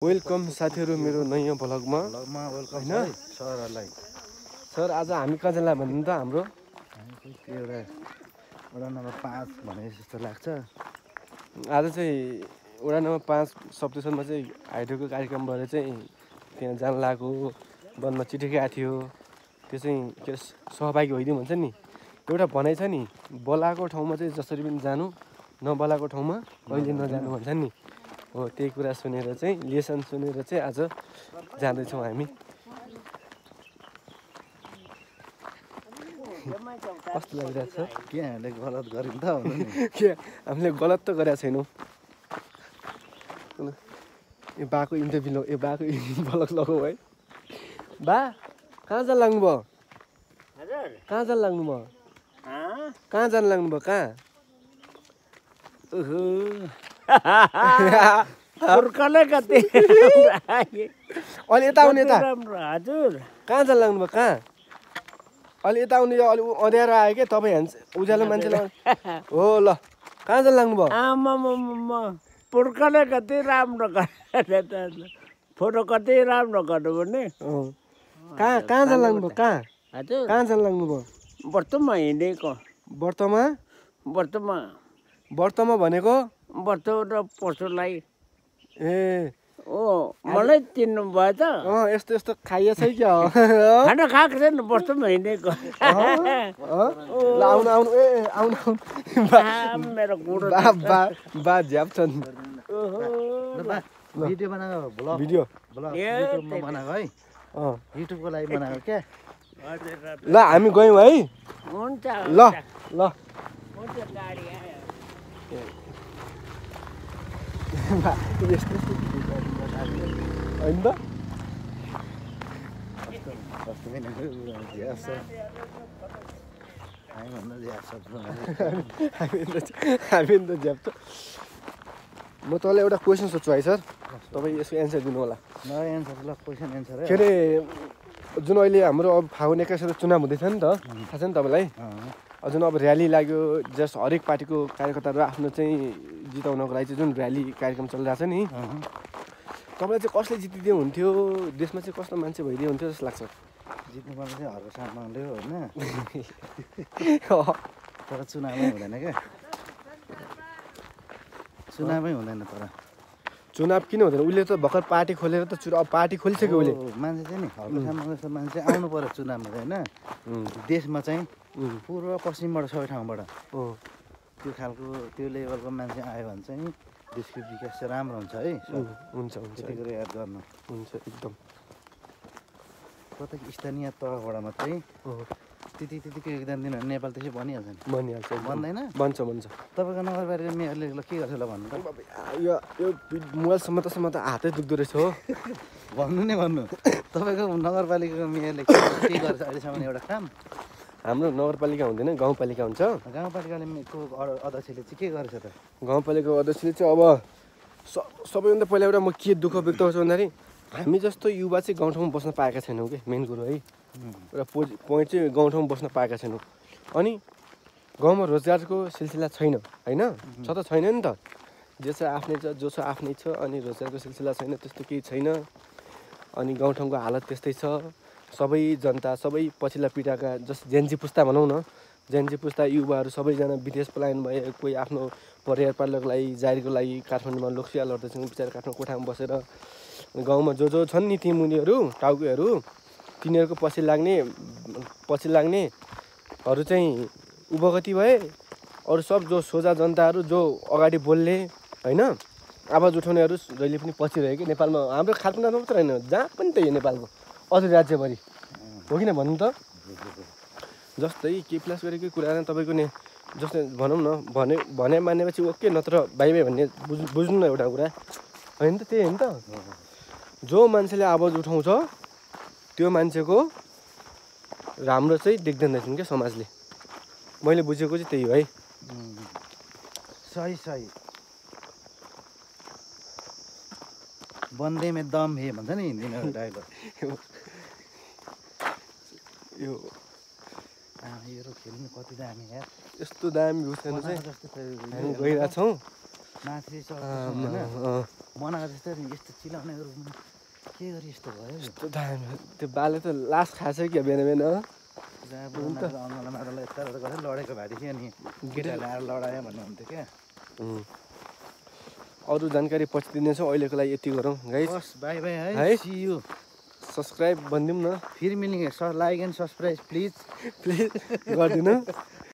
Welcome साथीहरु मेरो नयाँ भ्लगमा वेलकम हैन सरहरुलाई। सर आज हामी कहाँ जाला भन्नु त हाम्रो एउटा वडा नम्बर 5 भने जस्तो लाग्छ। आज चाहिँ वडा नम्बर 5 सप्तसनमा चाहिँ हाइड्रोको कार्यक्रम भएर चाहिँ त्यहाँ जान लागेको वनमा चिठी गएको थियो। त्यो चाहिँ के सहभागी होइदिउँ भन्छ नि। एउटा भनाइ छ नि बोलाएको ठाउँमा चाहिँ जसरी पनि जानु नबोलाएको ठाउँमा कहिले नजानु भन्छ नि। हो त्यही कुरा सुनेर चाहिँ लेसन सुनेर चाहिँ आज जाँदैछौँ हामी। कस्तो लागिरहेछ के हामीले गलत गरिन् त भन्नु नि। के हामीले गलत त गरेका छैनौँ। यो बाको इन्टरभ्यू यो बाको भ्लग लगाऊ है। बा कहाँ जान लाग्नुभयो? कहाँ जान लाग्नुभयो? कहाँ जान लाग्नुभयो? कहाँ? पुर्खले कति अलि यता आउने यता। हजुर कहाँ जान लाग्नुभयो? कहाँ? अलि यता आउने अलि अँध्यारो आयो क्या तपाईँ उज्यालो मान्छेलाई। हो ल कहाँ जान लाग्नुभयो? आमा पुर्खले कति राम्रो गरेर फोटो कति राम्रो गर्नु भने कहाँ जान लाग्नुभयो? कहाँ? हजुर कहाँ जान लाग्नुभयो? व्रतमा हिँडेको व्रतमा? व्रतमा भनेको? व्रत र पशुलाई ए मलाई चिन्नु भयो त। यस्तो यस्तो खाइए छ क्या हो? खाना खाएको छैन व्रतमा हिँडेको। ल आउनु आउनु ए आउनु आउनु मेरो गुरु बा झ्याप्छन्। भिडियो बनाएको ब्लग भिडियो युट्युबमा बनाएको है। युट्युबको लागि बनाएको क्या। ल हामी गयौँ है। हुन्छ ल ल हुन्छ गाडी आयो। होइन त कस्तो पनि झ्यास छ। हामीभन्दा झ्यास छ। हामी त झ्याप्छ। म तँलाई एउटा क्वेसन सोध्छु है सर, तपाईँ यसको एन्सर दिनु होला। नयाँ एन्सर ल क्वेसन एन्सर के अरे जुन अहिले हाम्रो अब फागुन 21 चुनाव हुँदैछ नि त, थाहा छ नि तपाईँलाई? जुन अब र्याली लाग्यो, जस्ट हरेक पार्टीको कार्यकर्ताहरू आफ्नो चाहिँ जिताउनको लागि चाहिँ जुन र्याली कार्यक्रम चलिरहेको छ नि, तपाईँलाई चाहिँ कसले जितिदियो हुन्थ्यो? देशमा चाहिँ कस्तो मान्छे भइदियो हुन्थ्यो जस्तो लाग्छ? जित्नुपर्ने चाहिँ हर्क सामानले हो होइन, तर चुनावै हुँदैन क्या। चुनावै हुँदैन तर। चुनाव किन हुँदैन? उसले त भर्खर पार्टी खोलेर त पार्टी खोलिसक्यो उसले। मान्छे चाहिँ नि हर्क सामान जस्तो मान्छे आउनु पर्यो चुनावमा होइन। देशमा चाहिँ पूर्व पश्चिमबाट सबै ठाउँबाट त्यो खालको त्यो लेभलको मान्छे आयो भने चाहिँ देशको विकास चाहिँ राम्रो हुन्छ है। हुन्छ हुन्छ त्यति कुरा याद गर्नु हुन्छ एकदम। प्रत्येक स्थानीय तहबाट मात्रै त्यतिको योगदान दिनु नेपाल त्यसै भनिहाल्छ नि। भनिहाल्छ भन्दैन? भन्छ भन्छ। तपाईँको नगरपालिका मेयरले ल के गर्छ ल भन्नु त। यो मोबाइलसम्म त हातै दुख्दो रहेछ हो। भन्नु नै भन्नु। तपाईँको नगरपालिकाको मेयरले के गर्छ अहिलेसम्म एउटा काम? हाम्रो नगरपालिका हुँदैन, गाउँपालिका हुन्छ। गाउँपालिकाले अध्यक्षले चाहिँ के गरेछ त? गाउँपालिकाको अध्यक्षले चाहिँ अब सबैभन्दा पहिला एउटा म के दुःख व्यक्त गर्छु भन्दाखेरि हामी जस्तो युवा चाहिँ गाउँठाउँमा बस्न पाएका छैनौँ कि मेन कुरो है। एउटा पोइन्ट चाहिँ गाउँठाउँमा बस्न पाएका छैनौँ। अनि गाउँमा रोजगारको सिलसिला छैन होइन, छ त छैन नि त। जे छ आफ्नै छ, जो छ आफ्नै छ। अनि रोजगारको सिलसिला छैन, त्यस्तो केही छैन। अनि गाउँठाउँको हालत त्यस्तै छ। सबै जनता सबै पछिल्ला पिँढीका जस्तो जेन्जी पुस्ता भनौँ न, जेन्जी पुस्ता युवाहरू सबैजना विदेश पलायन भए। कोही आफ्नो परिवार पाल्नको लागि जागिरको लागि काठमाडौँमा लोकसिया लड्दैछन् बिचरा काठमाडौँ कोठामा बसेर। गाउँमा जो छन् नि ती मुनिहरू टाउकेहरू तिनीहरूको पछि लाग्नेहरू चाहिँ उपगति भए। अरू सब जो सोझा जनताहरू जो अगाडि बोल्ने होइन आवाज उठाउनेहरू जहिले पनि पछि रह्यो कि नेपालमा। हाम्रो खालकुनामा मात्र होइन, जहाँ पनि त्यही हो नेपालको अरू राज्यभरि हो किन भन्नु त। जस्तै के प्लस गरेकै कुरा तपाईँको नि जस्तै भनौँ न भने मानेपछि ओके, नत्र बाई बाई भन्ने बुझ्नु न एउटा कुरा होइन त। त्यही होइन त, जो मान्छेले आवाज उठाउँछ त्यो मान्छेको राम्रो चाहिँ देख्दैन रहेछन् क्या समाजले। मैले बुझेको चाहिँ त्यही हो है। सही बन्दे में दम हे भन्छ नि हिन्दीमा डायलग। यो खेल्नु कति दामी यार। यस्तो दामी भ्यू छैन चाहिँ हामी गइरहेछौँ। माथि चढ्दैछौँ होइन मनाएको जस्तै यस्तो चिलाउनेहरू के गरी यस्तो भयो यस्तो दामी त्यो बाले त लास खाएछ क्या बिहान बिहान अङ्गला माटोलाई यता गरेर लडेको भए थियो नि केटाहरूले आएर लडायो भन्नुहुन्थ्यो क्या अरू जानकारी पछि दिनेछौँ अहिलेको लागि यति गरौँ गाइस बस बाई बाई है सी यू सब्सक्राइब भनिदिउँ न फिर मिलेंगे like and subscribe please please गरिदिनु